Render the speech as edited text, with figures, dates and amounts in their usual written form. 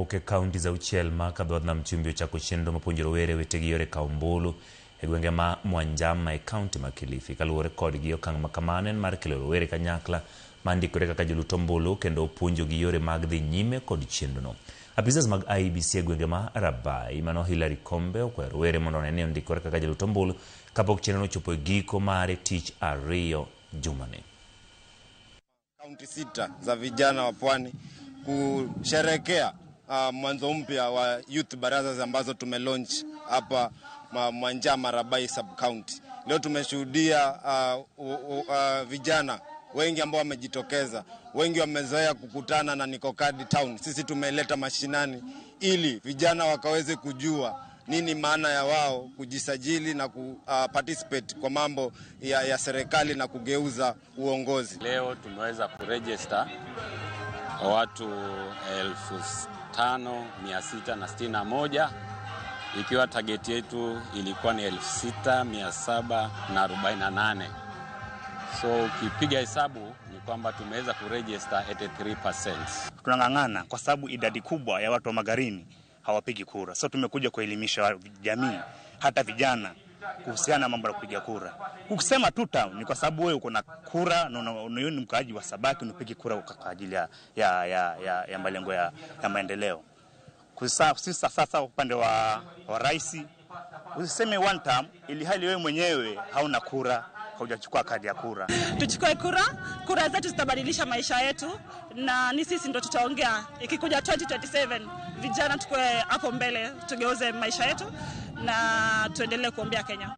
mawuok e kaunti za auchiel ma kadho nam chumbi ochako chenro mapuonjo rowere wetegi yore kawo ombulu e gwenge ma Mwanjama e kaunti ma Kilifi. Kaluwore kodgi, okang' ma kamano en mar kelo rowere kanyakla ma ndikore kaka jolut ombulu kendo puonjogi yore mag dhi nyime kod chenrono. Apisas mag IEBC e gwenge ma Rabai mano Hillary Kombe okwayo rowere mondo one ni ondikore kaka jolut ombulu kapok chenrono ochopo e giko mare tich ariyo jumani. Kaunti sita za vijana wa pwani kusherekea mwanzo mpya wa youth barazas ambazo tumelaunch hapa Mwanjama Rabai sub county. Leo tumeshuhudia vijana wengi ambao wamejitokeza. Wengi wamezoea kukutana na Nikokadi Town. Sisi tumeleta mashinani ili vijana wakaweze kujua nini maana ya wao kujisajili na ku participate kwa mambo ya serikali na kugeuza uongozi. Leo tumeweza kuregister watu 5661 ikiwa target yetu ilikuwa ni 6748. So ukipiga hesabu ni kwamba tumeweza kuregister 83%. Tunang'ang'ana kwa sababu idadi kubwa ya watu wa Magarini hawapigi kura. So tumekuja kuelimisha jamii hata vijana kuhusiana na mambo ya kupiga kura. Ukisema tu town ni kwa sababu wewe uko na kura na ni mkaaji wa Sabaki, unapigi kura kwa ajili ya malengo ya maendeleo. Sisi sasa upande wa rais usiseme one term, ili hali wewe mwenyewe hauna kura, haujachukua kadi ya kura. Tuchukue kura, kura zetu zitabadilisha maisha yetu, na ni sisi ndo tutaongea. Ikikuja 2027 vijana tukue hapo mbele, tugeuze maisha yetu na tuendelee kuombea Kenya.